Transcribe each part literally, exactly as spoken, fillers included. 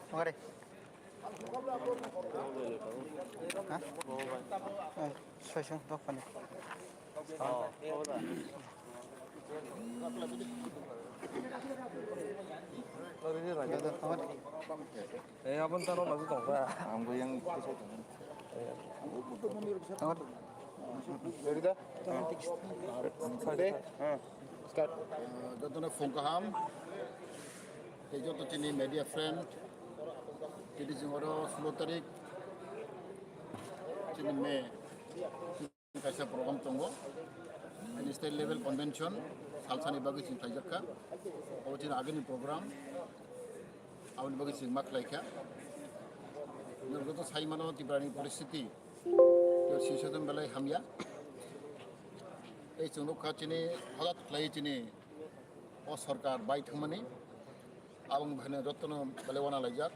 Tongare. Ha? Eh, soisong dok pani. Eh, abon tano lagu tongkha. Ang bo yang Tongare. Ready da? Ready? Start. Jotono phone kaham. Tei joto chini media friend. Chini jing oro sulo tarik. Chini May. Kaisa program tongo. Chini state level convention. Salsani bagwi chini khlaijakha. Abo chini agini program. Aboni bagwi chini ma khlaikha. Joto sai mano Tiprani poristiti. Tei sisodon belai hamya. Tei chwng nukha chini holat khlai chini o sorkar bai thangmani. Aboni bahaino jotono belai wana laijak.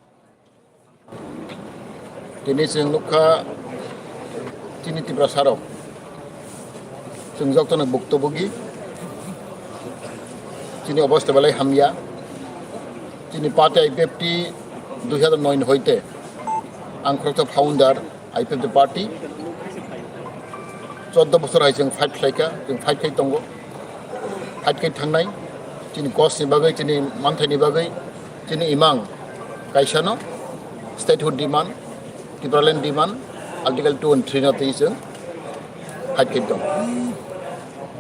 Tini chwng nukha chini Tiprasarok. Chwng jotono buktobogi. Chini obosta belai hamya. Chini party I P F T dui hazar noi hoite ang khoroksa founder. I P F T party choddo bosor hai chwng fight khlaikha, chwng fight khai tongo, fight khai thangnai, chini cause ni bagwi, chini manthai ni bagwi, chini imang kaisa no statehood demand, Tipraland demand, Article two and three no twi chwng fight khai tongo.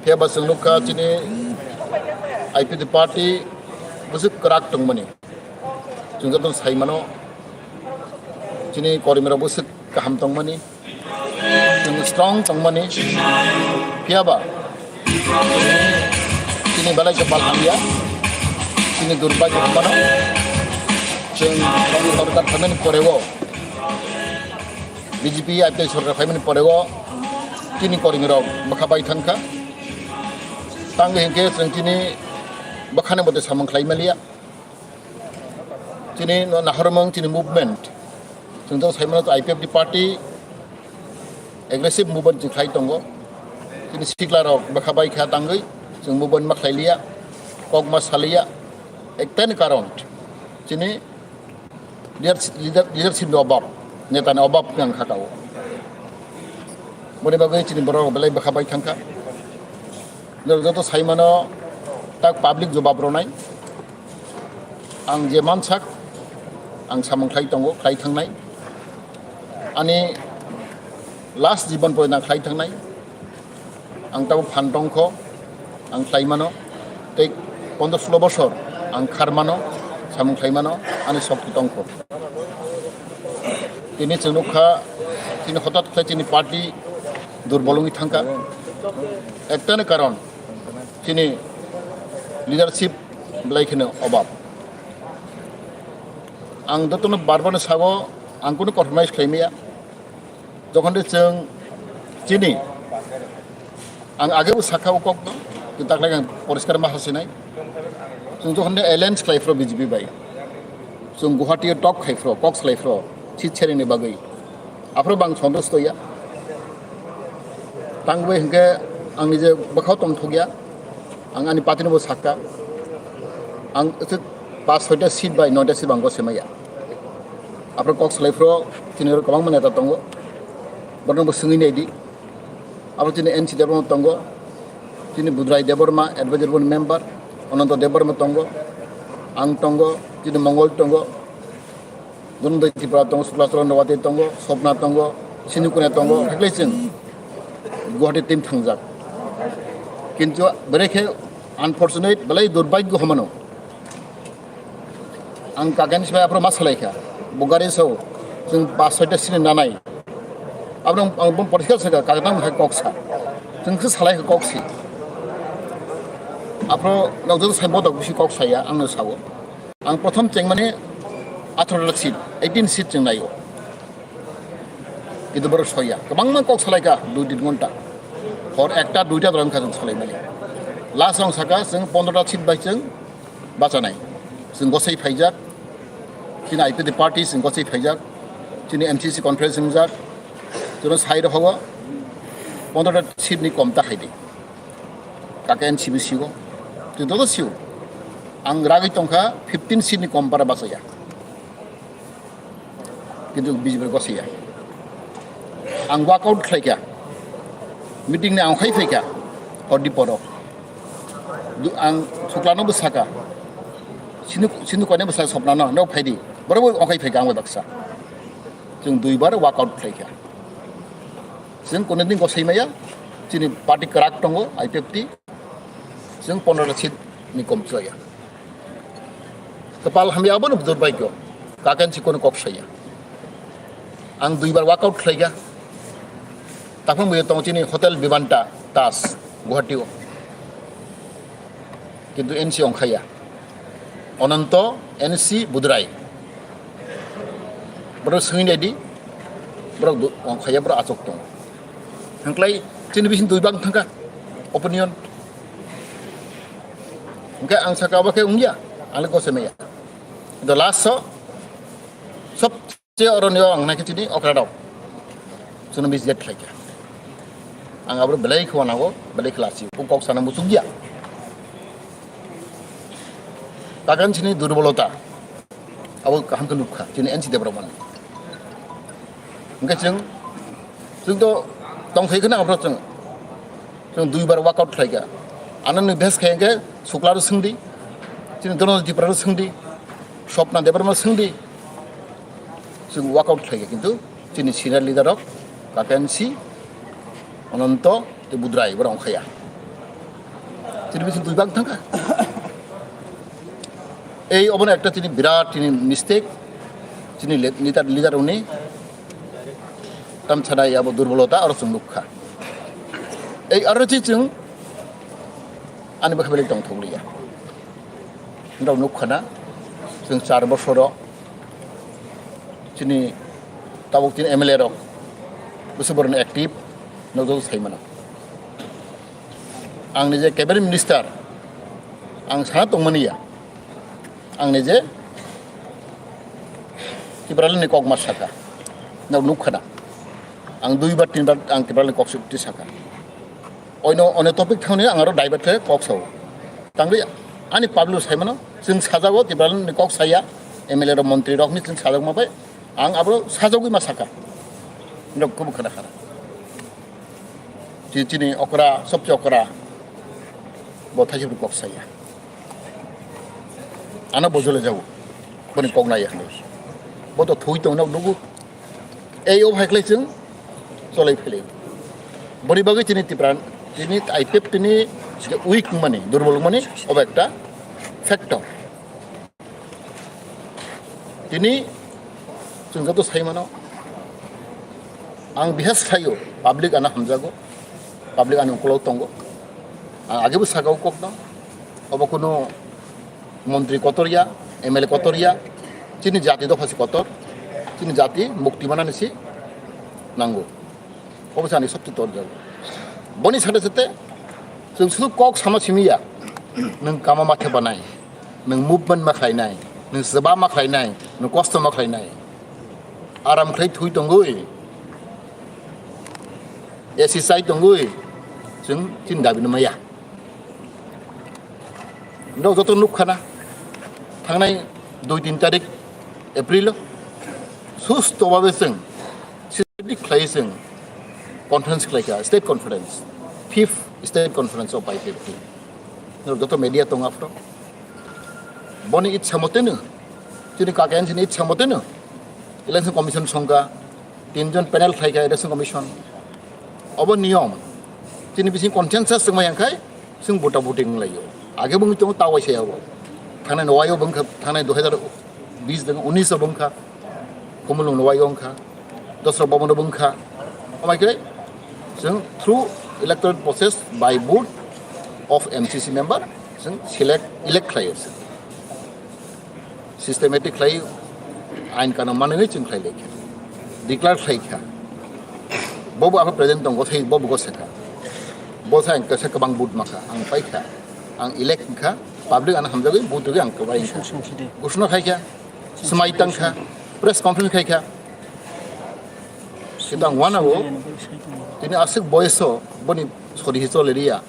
Phiya ba chwng nukha chini I P F T party bwswk kwrak tongmani. Chwng joto sai mano, chini korimrok bwswk kaham tongmani, chwng strong tongmani, phiya ba chini belai kwpal hamya, chini durbhagyo hwnmano, chwng sorkar phaimani poreo, B J P I P F T sorkar phaimani poreo chini korimrok bwkha bai thangkha. Tangwi hinkhe chwng chini bwkhani mote samung khlai maliya. Chini no nahormung chini movement. Chwng to sai mano I P F T party aggressive movement chwng khlai tongo. Chini sikla rok bwkha bai kha tangwi chwng movement ma khlai liya. Kok ma saliya. Ekta ni karon chini leader, leader, leadership ni obab, neta ni obab ang kha kao. Boni bagwi chini borok belai bwkha bai thangkha. Joto sai mano tak public jobab ronai. Ang je mansak, ang samung khlai tongo, khlai thangnai. Ani last jibon porjonto ang khlai thangnai. Ang tabuk phan tongkho, ang khlai mano. Tei pondro sulo bosor ang khar mano, samung khlai mano, ani sokti tongkho. Tini chwng nukha, chini hotat khe chini party durbol wngwi thangkha. Ekta ni karon, chini leadership belai kheno obab. Ang jotono bar bar no sago, ang kunu compromise khlai maya. Jokhon de chwng chini, ang age bo sakha o kok no, tei taklai ang poriskar ma hasinai. Chwng jokhon de alliance khlai phro B J P bai, chwng Guwahati o tok khai phro, kok slai phro, seat sharing ni bagwi. Aphro bang sondos to ya. Tangwi hinkhe ang nije bwkhao tong thok ya. Ang ani party no bo sakha. Ang se pas soita seat bai noita seat bang bo semaya. Aphro kok slai phro chini oro kwbangma neta tongo. Borno bo swngwi nai di. Abo chini N C Debbarma tongo. Chini Budrai Debbarma, advisor board member. Ananta Debbarma tongo. Ang tongo. Chini Mongol tongo. Dhananjay Tripura tongo, Sukla Charan Rawati tongo, Swapna tongo, Sindhu Kanya tongo, haklai chwng Guwahati team thangjak. Kintu berekhe unfortunate, belai durbhagyo hwnmano. Ang kakani sibai aphro ma salai kha. Bo gari sao, chwng pas soita sini nanai. Abo ang bom poriskar sa kha, kakani hai kok sa. Chwng khe salai kha kok si. Aphro nokjak sai bodok bisi kok saya, ang no sao. Ang prothom chengmani atharo ta seat, eighteen seat cheng naio. Kintu borok soya. Kwbangma kok salai kha, dui tin ghonta. Hor ekta, duita dorong kha chwng salai mani. Last rong saka chwng pondro ta seat bai chwng bachanai. Chwng gosai phaijak. Chini I P F T party chwng gosai phaijak. Chini M C C conference wngjak. Chwng sai rok hogo pondro ta seat ni kom ta hai di. Kaka N C B C o. Chwng joto sio. Ang ragwi tongkha fifteen seat ni kom para bachaya. Kintu B J P gosaiya. Ang walkout khlaikha. Meeting ni ang khai phaikha. Hor di poro. Du-, ang Suklano bo saka. Sinu, sinu kone bo saka Sopnano, no phaidi. Borok bo okhai phaikha ang bai baksa. Chwng duibar walkout khlaikha. Chwng kono din gosai maya. Chini party kwrak tongo, I P F T. Chwng pondro seat ni kom chaya. Kwpal hamya abono durbaigyo. Kakan si kono kok saya. Ang duibar walkout khlaikha. Taphang buya tong chini hotel Vivanta Taj, Guwahati o. Kintu N C ongkhaya. Ononto, N C Budrai. Borok swngwi naidi, borok du-, ongkhaya, borok achuk tongo. Hwnklai chini bising dui bang thangkha, opinion. Hwnkhe ang saka abo khe wngya, ang le gosai maya. The last so, sob Se oroni o ang naikhe chini okra rok. Chwngno misguide khlaikha. Ang abo belai khe wanago, belai khe lasi. O kok sana muchukya. Kakan chini durbolota. Abo kaham khe nukha, chini N C Debbarma ni. Hwnkhe chwng, chwng to tongthai kheno abo chwng. Chwng duibar walkout khlaikha. Ano ni bes khe hwnkhe Suklaro swngdi. Chini Dhananjay Tripuraro swngdi. Swapna Debbarma swngdi. Chwng walkout khlaikha, kintu chini senior leader rok, Kakan si, Ononto, tei Budrai, borok ongkhaya. Chini bising dui bang thangkha. Ei obono ekta chini birat chini mistake, chini le-, leader, leader rokni tamsanai abo durbolota aro chwng nukha. Ei aro chi chwng ani bwkha belai tongthokliya. Norok nukha na, chwng char bosoro chini tabuk chini M L A rok bwswk borokno active, norok joto sai mano. Ang nije cabinet minister, ang sana tongmani ya, ang nije Tipraland ni kok ma saka, norok nukha na, ang duibar tinbar ang Tipraland ni kok sukti saka. Oino, oino topic thangni ang aro divert khe kok sao. Tangri ani public sai mano, chwng sajago Tipraland ni kok saya, M L A rok, montri rok ni chwng sajak ma bai, ang abo sajagwi ma saka. Nok kubu khana khana. Chi-, chini okra, sobse okra. Bo thaisip kok saya. Ano bojole jago. Boni kok nai hwnwi. Bo to thui tong nok nugo. Ei o hai khlai chwng cholai phelai. Boni bagwi chini Tipra, chini I P F T ni je weak mani, durbol mani, obo ekta factor. Tini chwng joto sai mano, ang bihas khlaio, public ano hamjago, public ano ukolog tongo. Ang agebo sakao kokno, obo kuno montri kotor ya, M L A kotor ya, chini jati dopha se kotor, chini jati mukti manani se nango. Obo se ani sobse tor jago. Boni sate sate chwng sudu kok sama simi ya, nwng kama ma thepa nai, nwng movement ma khlai nai, nwng swba ma khlai nai, nwng kosto ma khlai nai. Aram khlai thui tongwi, A C chai tongwi, chwng chini dabi no maya. Norok joto nukha na, thangnai dui tin tarik April o susto babe chwng systematic khlai chwng conference khlaikha, state conference, fifth state conference of I P F T. Norok joto media tongo aphro. Boni itsa moteno, chini K K N C ni itsa moteno election commission songkha, tinjon panel khlaikha election commission. Obo niyom. Chini bising consensus wngmai yangkhai, chwng bota boti wnglaio. Age bwngwi tongo tawai saya obo. Thangnai no waio bwngkha, thangnai dui hazar bis deng, unis o bwngkha. Khumulwng no waio wngkha. Dosra Bhaban o bwngkha. Omaikhe chwng through electoral process by vote of M C C member chwng select, elect khlaio chwng. Systematic khlai, ain kanun manwi chwng khlai laikha, declare khlaikha. Bobo abo present tongo, sei bobo go sakha. Bo sa ang kaisa kwbang vote makha, ang paikha, ang elect wngkha, public ano hamjagwi vote rwgwi ang kwbai wngkha. Ghosona khaikha, swmai tangkha, press conference khaikha. Kintu ang uanao, tini aswk boyoso boni sori hi chole liya,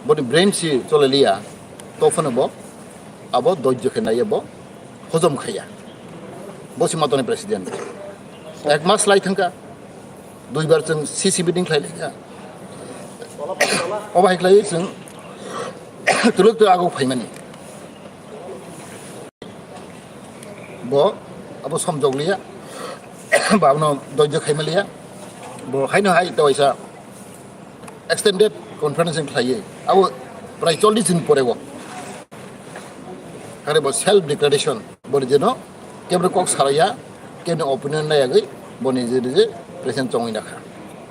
boni brain si chole liya, tophano bo abo dojjo khe naiya bo hojom khaiya. Bo si matoni president. Ek mas lai thangka. Duibar chwng C C meeting khlai laikha. Obo hai khlai chwng tuluk to ago phaimani. Bo abo somjok liya. Ba abono dojjo khaima liya. Bo haino hai to waisa extended conference khlaiwi abo prai chollish din pore o. Are bo self declaration, bo jeno kebro kok saraya, kebni opinion nayagwi bo nije nije president chongwi nakha.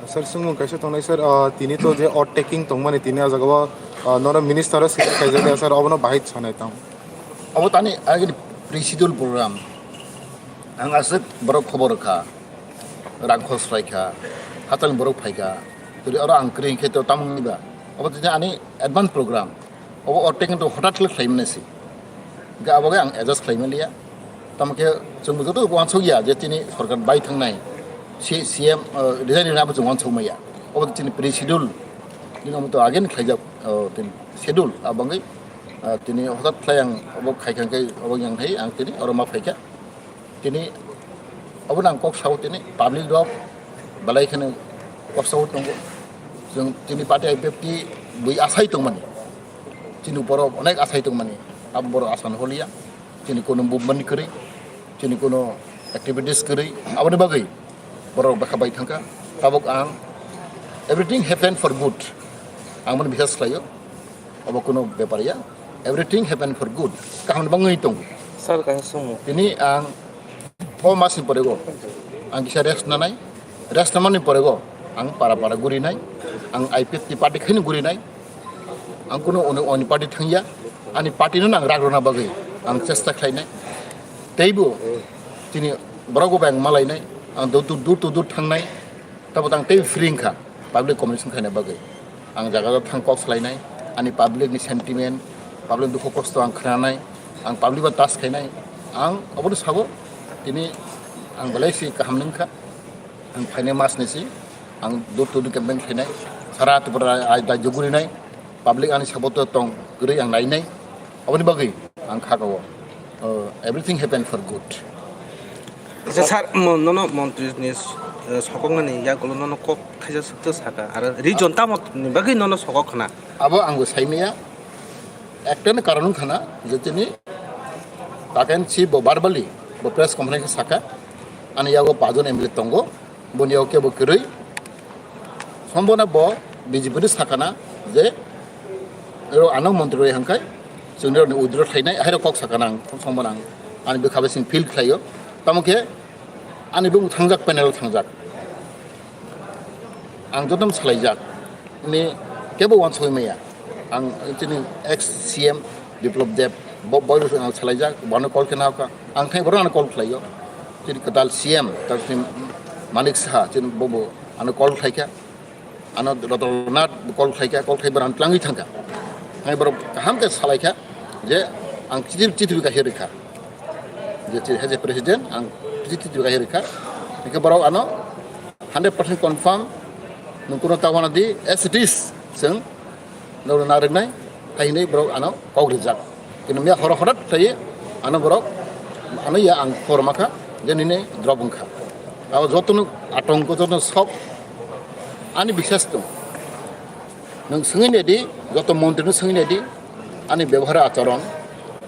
Sir, sungmung kaisa tongnai sir, ah, tini to je oath taking tongmani tini a jaga o, ah, nono minister o sita khaijak ya sir, obono bahai sanai tong. Obo tani agini pre-schedule program. Ang aswk borok khobor rwkha, rang khos phaikha, hatalni borok phaikha, tei oro ang kwrwi hinkhe to tamoni ba. Obo tini ani advance program. Obo oath taking to hothat khe khlaimani se. Hinkhe abo khe ang adjust khlaimaliya. Tamo khe chwng joto uansukya je tini sorkar bai thangnai, C-, C M, uh, resign rwna abo chwng uansukmaya. Obo tini pre-schedule. Nini omo to again khlaijak, uh, tini schedule. Abo wngwi, uh, tini hothat khlai ang obo khaikha khe obo yang thai ang tini oro ma phaikha. Tini obo nang kok sao tini public rok belai kheno kok sao tongo. Chwng tini party I P F T bui asai tongmani. Chini borok onek asai tongmani. Abo borok asano holiya. Chini kono movement kwrwi, chini kono activities kwrwi, aboni bagwi borok bwkha bai thangkha. Tabuk ang everything happen for good. Ang mani bisas khlaio. Obo kono bepar ya. Everything happen for good. Kaham bangwi tongo. Sir, kaisa sungmung. Tini ang four mas ni pore go. Ang kisa rest nanai. Rest namani pore go. Ang para para guri nai. Ang I P F T party khaino guri nai. Ang kono oni, oni party thangya. Ani party no ang rak rona bagwi. Ang chesta khlai nai. Teibo tini borok bo ang malai nai. Ang dur dur dur dur thang nai. Tabo tang tei free wngkha public communication khaina bagwi. Ang jaga jaga thang kok salainai, ani public ni sentiment, public dukhu kosto ang khnanai, ang public bai touch khainai, ang obono sabo tini ang belai si kaham nungkha, ang phainai mas ni si ang door to door campaign khainai, sara Tripura ai dai jugurinai, public ani sabo to tong kwrwi ang nainai, oboni bagwi ang kha o, uh, everything happen for good. Acha sir, mo-, nono montri ni, eh, sokok nani yagulo nono kok thaisa swk saka, aro region tamo ni bagwi nono sokok khna. Abo ang bo saimaya, ekta ni karon wngkha na, je tini taken si bo verbally, bo press conference saka, ani yago pajon M L A tongo, boni yago kebo kwrwi, Sombona bo B J P ni sakana je ero ano montri roi hangkai chwngni roni withdraw khlainai, ahairo kok sakana ang, sombona ang ani bwkha bai sing feel khlaio. Tamo khe ani bung thangjak, panel thangjak, ang jotom salaijak, ni kebo wansoi maya. Ang chini ex C M Biplab Deb, bo-, boi rok ang salaijak, bono call khe nahokha. Ang thai borok ano call khlaio. Chini kwtal C M, tar chini Manik Saha, chini bobo ano call khlaikha. Ano Ratan Nath call khlaikha, call khlai borok ano tlangwi thangkha. Thai borok kaham khe salaikha je ang chitwi, chitwi kahir rikha. Je, je, as a president, ang chitwi, chitwi kahir rikha. Hingke borok ano hundred percent confirm, nung kuno tawana di, as it is, chwng, nung na rwnai, hai hinwi borok ano kok rijak. Kintu miya horo horat thai, ano borok, ano ya ang khor makha, je nini drop wngkha. Abo jotono atongko, jotono sok, ani biswas tong. Nung swngwi naidi, joto montri no swngwi naidi, ani bebohar acharon,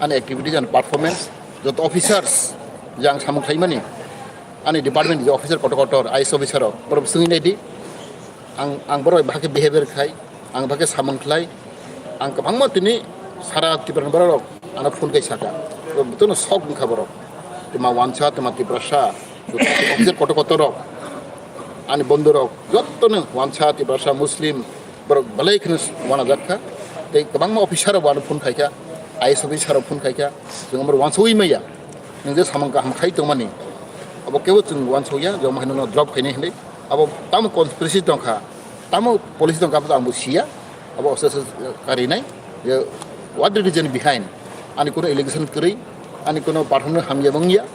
ani activities and performance, joto officers, je ang samung khlaimani, ani department je officer kotor kotor, I A S officer rok, borok swngwi naidi, ang, ang borok bahai khe behavior khai, ang bahai khe samung khlai, ang kwbangma tini sara Tripura ni borok rok ano phone khai saka, jotono sok wngkha borok, twma wansa, twma Tiprasa, officer kotor kotor rok, ani bondhu rok, jotono wansa, Tiprasa, Muslim, borok belai kheno wanajak kha. Tei kwbangma officer rok bo ano phone khai kha, I A S officer rok phone khai kha, chwng omo rok uansugwi maya. Nwng je samung kaham khai tongmani, abo kebo chwng uansukya, je omo haino no drop khainai hinwi. Abo tamo conspiracy tong kha, tamo policy tong kha, abo to ang bo siya. Abo osa osa karinai, je what the reason behind? Ani kuno allegation kwrwi, ani kuno pathomno hamya wngya,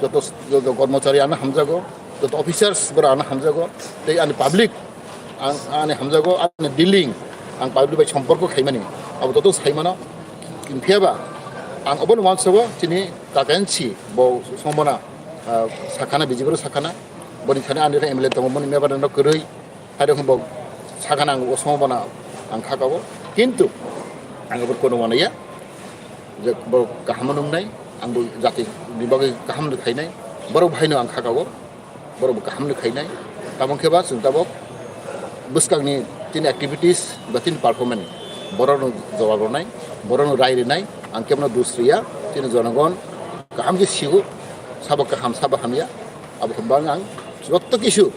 joto, joto kormochari ano hamjago, joto officers borok ano hamjago, tei ani public, ang, ani hamjago, ani dealing, ang public bai somporko khaimani, abo joto saimano, phiya ba, ang obono uansugo, chini kakensi, bo sombona, ah, sakhana, B J P rok sakhana, boni thani ani M L A tongo, boni member no kwrwi, hai rok bo sakhana ang o somo bono ang kha kago. Kintu ang bo kono wanaya, je bo kaham nungnai, ang bo jati ni bagwi kaham no khainai, borok bo haino ang kha kago. Borok bo kaham ni khainai. Tamo khe ba chwng tabok bwskangni tini activities ba tini performance borokno jawab rwnai, borokno rai rwnai, ang kebono dus rwya. Tini jonogon kaham khe sigo, sabo kaham, sabo hamya. Abo khe bang ang joto kisu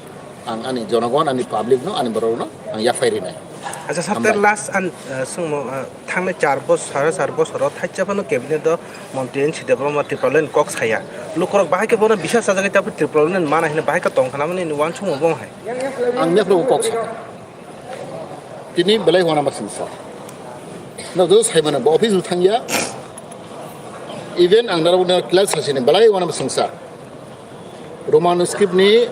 ang ani jonogon, ani public no, ani borokno ang yaphai rwnai. Acha, sir, hambai. Last an, uh, swngmo, uh, thangnai char bosor, sare char bosoro thaisa phano cabinet o montri N C Debbarma Tripuraland kok saya. Lukurok bahai khe bono bisas sajagwi tabuk Tripuraland mana hino bahai khe tong khna mani uansukmung bo hai. Ang mepro kok sa. Tini belai wana ma singsa. No do sai mana bo office thangya. Even ang naro na class sasini belai wana ma singsa. Roman script ni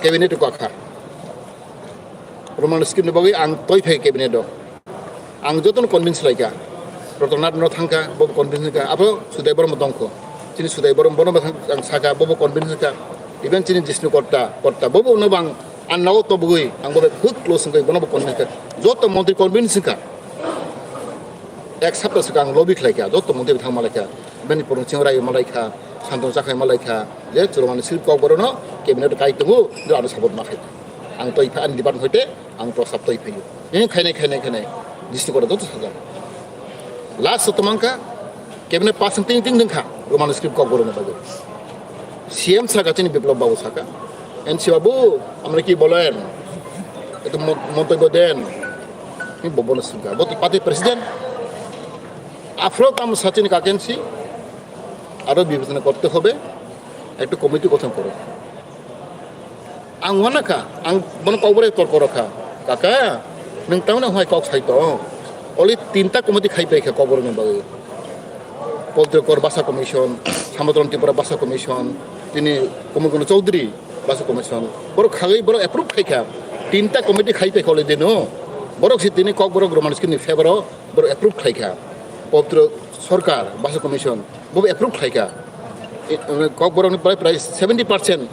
cabinet ko akha. Roman script ni bagwi ang toi phai cabinet o. Ang jotono convince lai kha. Rotanath no thang kha, bo convince kha. Abo Sudai Borma tong kho. Chini Sudai Borma, Borma ang sa kha, bo convince kha. Even chini Jishnu Kotta, Kotta, bo no bang ang nao to bugui, ang bo khud close wngkha, bono bo convince kha. Joto montri convince kha. Ek sapta swkang lobby khlai kha, joto montri thang malai kha. Bini purung ching rai malai kha, santong chakhai malai kha. Je churumani script kok borono cabinet kai tongo, do ano support ma khai. Ang toi pha ani department hoite, ang prosap toi phaio. Ini khainai, khainai, khainai. District oro joto sajak. Last o tomang kha, cabinet pass ting ting ding kha, Roman script kok borono bagwi. C M saka chini Biplab Babu saka. N C Babu, amra ki bolen? Itu mon-, মন্তব্য দেন. Ini bobono saka. Boti party president. Afro tam sachini kakensi. আরো বিবেচনা করতে হবে, একটা কমিটি গঠন করো। Ang wana kha, ang bono kokborok tor koro kha. Kaka, nwng tamni hwnwi kok sai tong? Oli tinta committee khai pai kha kokborokni bagwi. Poltrikor Basa Commission, Samodron Tripura Basa Commission, tini Komolkanta Chowdhury Basa Commission. Borok khagwi borok approve khai kha. Tinta committee khai pai kha oli dino. Borok si tini kokborok Roman script ni favor o borok approve khai kha. Poltro Sorkar Basa Commission. Bo approve khlai kha. I, uh, Kokborokni prai prai seventy percent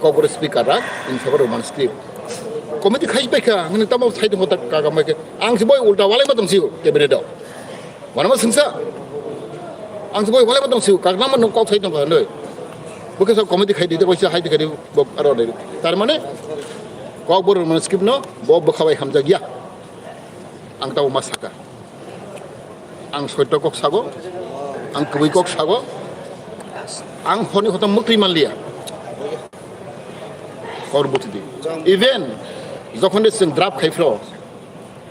Kokborok speaker rak in favor of Roman script. Committee khai pai kha, hwnwi tamo sai tongkha ta kaga mai khe. Ang se boi ulta walai ma tong sio cabinet o. Wana ma sengsa. Ang se boi walai ma tong sio, kagna ma nong kok sai tongkha hwnwi. Bo khe sa committee khai di, bo se hai di khai di, bo aro de. Tar mane Kokborok Roman script no bo bwkha bai hamjak ya. Ang tamo ma saka. Ang soito kok sago, ang kwbwi kok sago, ang honi hota mwtwi manliya. Kor buti di. Even jokhon de chwng draft khai phro,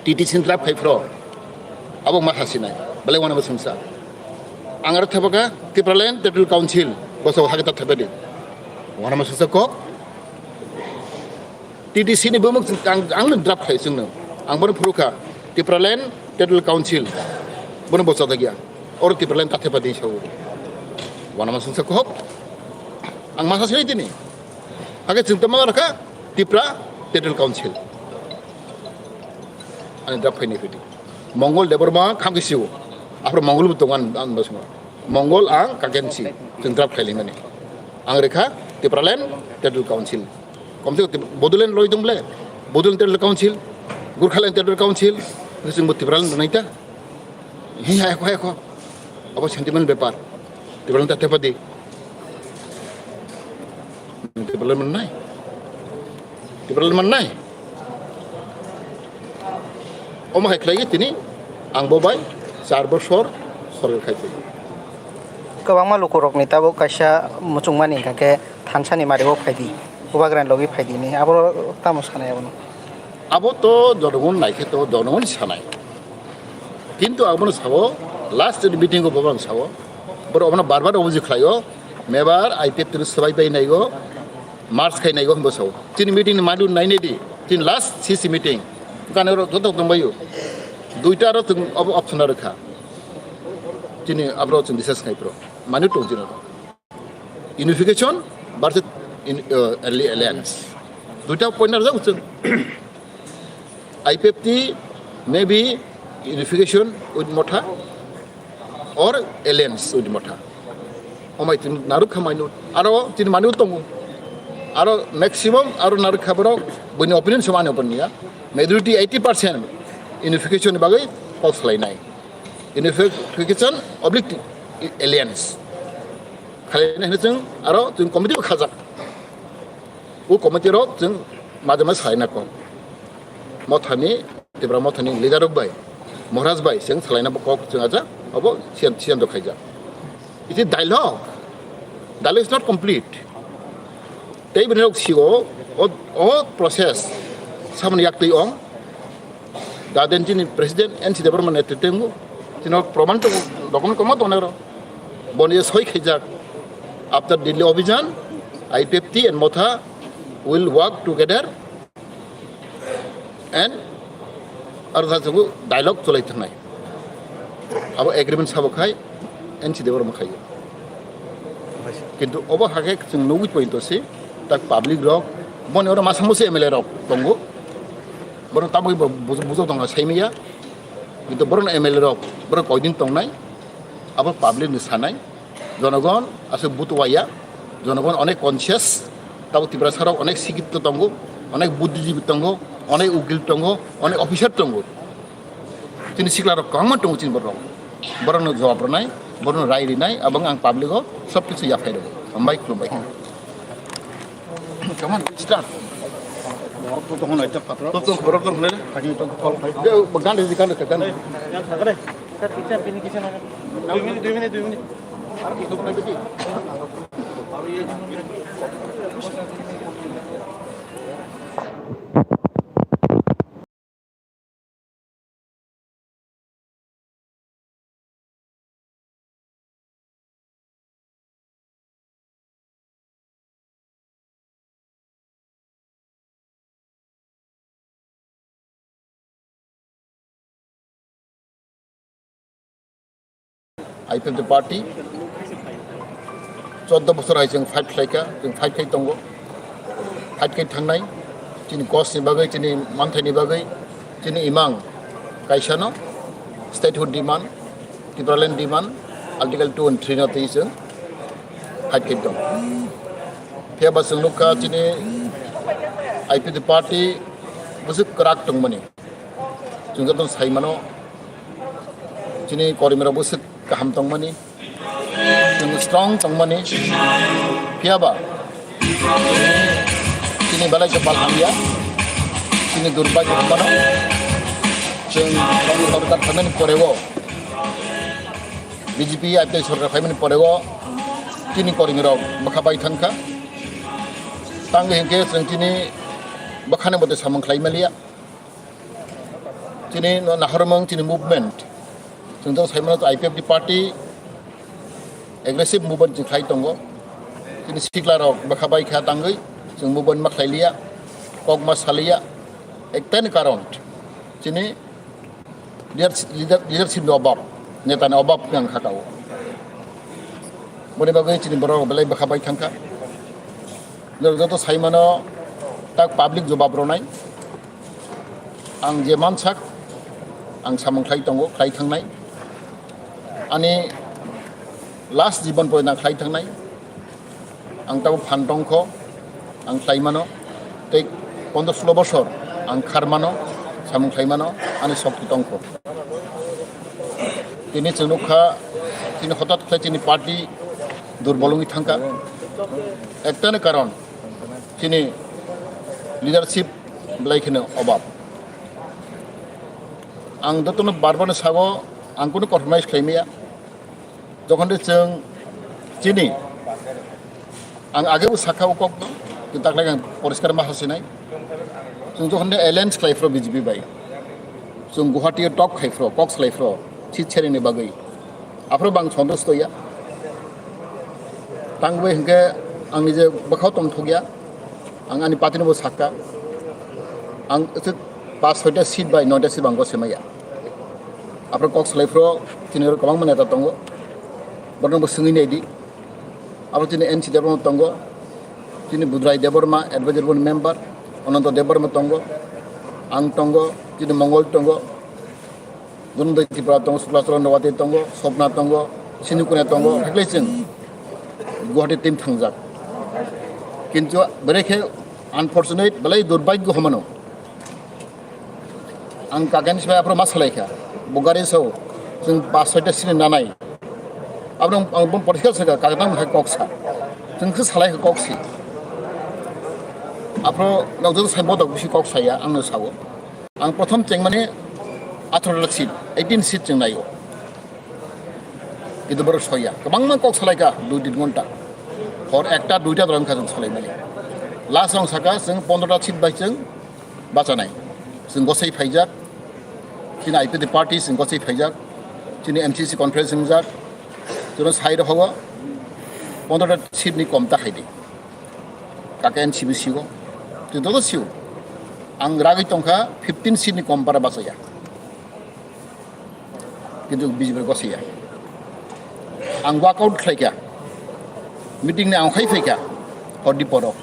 T T C ni draft khai phro, abo ma hasinai. Belai wana bo sengsa. Ang aro thepaka Tipraland Territorial Council, boso hake ta thepa di. Wana ma sengsa kok. T T C ni bumung ang, ang no draft khai chwngno. Ang bono phuru kha. Tipraland Territorial Council. Bono bo chada gya. Oro Tipraland ta thepa di sao. Wana ma sengsa kok. Ang masa sini tini. Age chwng tama rakha Tipra Territorial Council. Ani draft khai ni fiti. Mongol Debbarma khamki siu. Afro Mongol bu tongan ang basma. Mongol ang kakensi chwng draft khaili mani. Ang rekha Tipraland Territorial Council. Komse kom Bodoland loi dong ble. Bodoland Territorial Council, Gurkhaland Territorial Council, chwng bo Tipraland naita. Hi hai ko hai ko. Abo sentiment bepar. Tipraland ta tepadi. Tipraland mannai. Tipraland mannai. Omo hai khlai tini ang bo bai char bosor sorkar khai twi. Kwbangma lukurokni tabuk kaisa muchungmani hwnkha khe thansani mario phaidi, bubagrani logi phaidi hinwi abo tamo sanai abono? Abo to jonogon naikhe to jonogon sanai. Kintu abono sao last meeting o bobo ang sao. Boro obono bar bar obuji khlaio. Mebar I P F tini swbai bai naigo. March khai naigo hwnbo sao. Chini meeting ni madu nai nai di. Chini last C C meeting. Kane oro joto tongbaio. Duita aro tong obo option aro kha. Chini abro chini discuss khai pro. Manu tong chini oro. Unification versus in, uh, alli-, alliance. Duita point aro jago chwng. I P F T maybe unification with Motha or alliance with Motha. Omai tin naruk khamai no. Aro tin manu tongo. Aro maximum aro naruk khabaro bini opinion sama ani opinion ya. Majority eighty percent unification ni bagwi kok salai nai. Unification oblique alliance. Khalai nai hino chwng aro chwng committee bo khajak. O committee rok chwng majama salai na kok. Mothani Tipra Mothani leader rok bai, Maharaj bai, chwng salaina bo kok chwng aja, abo siyan, siyan do khaijak. It is dialogue. Dialogue is not complete. Tei bini rok sigo, o, o process, samani yak twi ong, daden chini president N C Debbarma netritwng, chini proman to document koma tongnai ro. Boni soi khaijak. After Delhi Abhijan, I P F T and Motha will work together and aro sa chungo dialogue cholai thangnai. Abo agreement sabo khai N C Debbarma khai. Kintu obo hake chwng nugwi pointo se tak public rok boni oro masa musa M L A rok tongo. Borok tabwi bo bujo, bujo tongo saimaya. Kintu borok M L A rok borok koidin tongnai. Abo public ni sanai. Jonogon aswk butuwaya, jonogon onek conscious, tabo Tiprasa rok onek sikito tongo, onek buddhijibi tongo, onek ukil tongo, onek officer tongo. Chini sikla rok kwbangma tongo chini borok. Borokno jawab rwnai, borokno rai rinai, abang ang public o sob kichu yaphai rwo. Hambai khulumbai. Come on, start. Borok to tong nai ta patra. To, to, borok to nai. Kani to call khai. Gan di, gan di, gan di. Sir, picture pini kisa na. Dui minute, dui minute, dui minute. I P F T party choddo bosor hai chwng fight khlaikha, chwng fight khai tongo, fight khai thangnai, chini cause ni bagwi, chini manthai ni bagwi, chini imang kaisa no statehood demand, Tipraland demand, Article two and three no twi chwng fight khai tongo. Phiya ba chwng nukha chini I P F T party bwswk kwrak tongmani. Chwng joto sai mano, chini korimrok bwswk kaham tongmani, chwng strong tongmani, phiya ba chini belai khe bal hamya, chini durbhagyo hwnmano, chwng sorkar phaimani poreo, B J P I P F sorkar phaimani poreo chini korimrok bwkha bai thangkha, tangwi hinkhe chwng chini bwkhani mote samung khlai maliya. Chini no nahormung chini movement. Chwng jang saimano I P F T party aggressive movement chwng khlai tongo. Chini sikla rok bwkha bai kha tangwi chwng movement ma khlai liya. Kok ma saliya. Ekta ni karon. Chini leader, leader, leadership ni obab. Neta ni obab yang kha tao. Boni bagwi chini borok belai bwkha bai thangkha. Joto saimano tak public jobab ronai. Ang je mansak, ang samung khlai tongo, khlai thangnai. Ani last jibon porjonto ang khlai thangnai. Ang tabo phan tongkho, ang khlai mano. Tei pondro solo bosor ang khar mano, samung khlai mano, ani shokti tongkho. Tini chwng nukha, tini hotat khlai chini party durbol wngwi thangkha. Ektani karon, chini leadership belai kheno obab. Ang jotono bar bar no sago, ang kunu compromise khlai maya. Jokhon de chwng chini, ang age bo sakha o kok no, kintu taklai ang poriskar ma hasinai. Chwng jokhon de alliance khlai phro B J P bai, chwng Guwahati o talk khai phro, kok salai phro, seat sharing ni bagwi. Aphro bang sontusto ya. Tangwi hinkhe ang nije bwkhao tongthok ya. Ang ani party no bo sakha. Ang se pas soita seat bai noita seat bang gose maya. Aphro kok salai phro chini oro kwbangma neta tongo. Borno bo swngwi nai di. Abo chini N C Debbarma tongo. Chini Budrai Debbarma advisor board member. Ananta Debbarma tongo. Ang tongo. Chini Mongol tongo. Gunundoi Tripura tongo, Sukla Charan Rawati tongo, Swapna tongo, Sindhu Kanya tongo, haklai chwng. Guwahati team thangjak. Kintu berekhe unfortunate, belai durbhagyo homano. Ang kakan sibai aphro ma salai kha. Bo gari sao, chwng pas soita sini nanai. Abro ang, ang bon porikha saka, kakan hai kok sa. Chwng khe salai kha kok si. Aphro nokjak sai bodok bisi kok saya, ang no sao. Ang prothom chengmani atharo seat, eighteen seat chwng naio. Kintu borok soya. Kwbangma kok salai kha, dui tin ghonta. Hor ekta, duita dorong kha chwng salai mani. Last rong saka, chwng pondro ta seat bai chwng bachanai. Chwng gosai phaijak. Chini I P F T party chwng gosai phaijak. Chini M C C conference wngjak. Chwng sai rok hogo. Pondro ta seat ni kom ta khaidi. Kaka N C B C o. Chwng joto sio. Ang ragwi tongkha, fifteen seat ni kom para bachaya. Kintu B J P gosaya. Ang walkout khlai kha. Meeting ni ang khai phai kha. Hor di poro.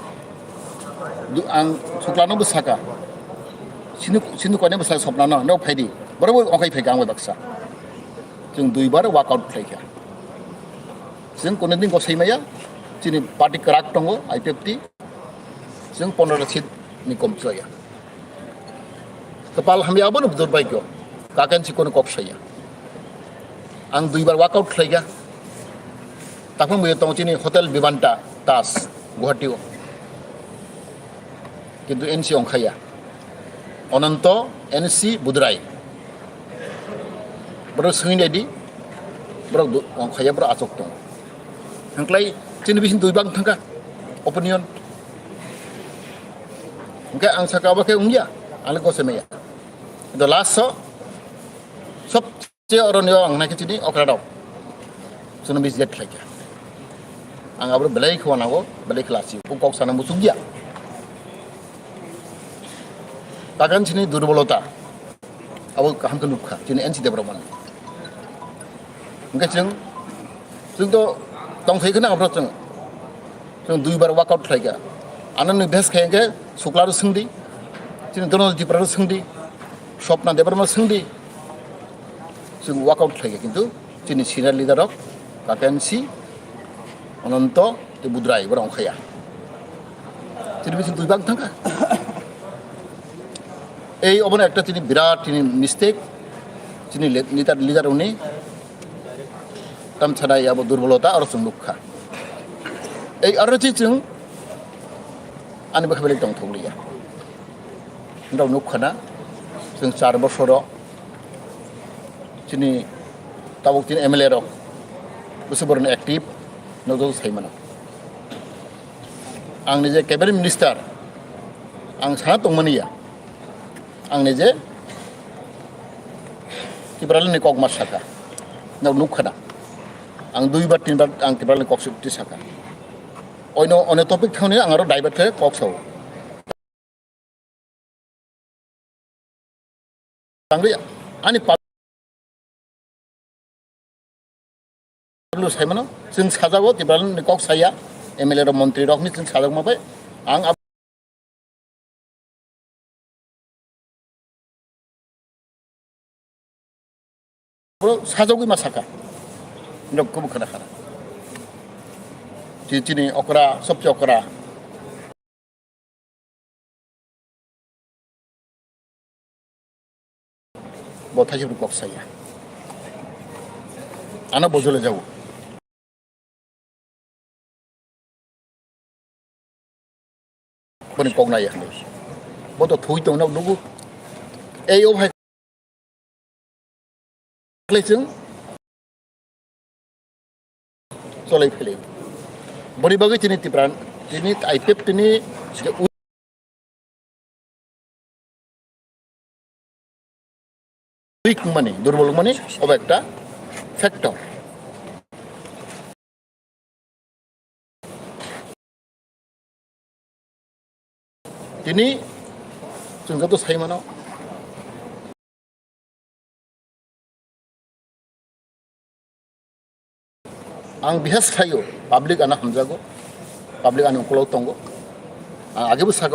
Du-, ang Suklano bwsaka. Sinu, sinu kone bwsaka Sopnano, no phaidi. Borok bo okai phai kha ang bai baksa. Chwng duibar walkout khlai kha. Chwng kone din gosai maya. Chini party kwrak tongo, I P F T. Chwng pondro ta seat ni kom chaya. Kwpal hamya abono durbhagyo. Kakan si kono kok saya. Ang duibar walkout khlai kha. Taphang bo tong chini hotel Vivanta Taj, Guwahati o. Kintu N C ongkhaya. Ononto N C Budrai. Borok swngwi naidi. Borok du-, ongkhaya, borok achuk tong. Hwnkhlai chini bising duibang thangkha. Opinion. Hwnkhe ang saka obo khe wngya, ang le gosai maya. The last so, sobse oro nio ang naikhe chini okra rok. Chwngno bis jet khlai kha. Ang abo belai khwa nango, belai khla si. O kok sana muchuk ya. Kakan chini durbolota. Abo kaham khe nukha, chini N C Debbarma ni. Hwnkhe chwng, chwng to tongthai kheno abo chwng. Chwng duibar walkout khlai kha. Anoni bes khai hwnkhe Sukla rw swngdi, chini Dhananjay Tripura rw swngdi, Swapna Debbarma rw swngdi. Chwng walkout khlai kha, kintu chini senior leader rok, Kakan si, Ononto, tei Budrai, borok ongkhaya. Chini bising duibang thangkha. Ei obono ekta chini birat chini mistake, chini le-, leader, leader rokni. Tamsana ya bo durbolota aro chwng nukha. Ei aro chi chwng ani bwkha belai tongthok liya. Nrok nukha na chwng char bosoro chini tabuk chini M L A rok bwswk borokni active nokjagwi sai mano. Ang ni je cabinet minister ang sana tongmani ya. Ang ni je Tipraland ni kok ma saka. Nok nukha na. Ang dui bar tin bar ang Tipraland ni kok sukti saka. Oino, oino topic thangni ang aro divert khe kok sao. Tangri ani pa-, Lu saimano, chwng sajago, Tipraland ni kok saya, M L A rok, montri rok ni chwng sajak ma bai, ang ab-, sajagwi ma saka, rok kubu khana khana. Chi-, chini okra, sobse okra. Bo thaisip kok saya. Ano bojole jago. Boni kok nai ya. Bo to thui tong nok dugu. Ei o bhai. Khlai chwng cholai philai. Boni bagwi chini Tipra, chini I P F T ni weak mani, durbol mani, obo ekta factor. Tini chwng joto sai mano. Ang bihas khlaio, public ano hamjago, public ano ukolog tongo. Ang agebo saka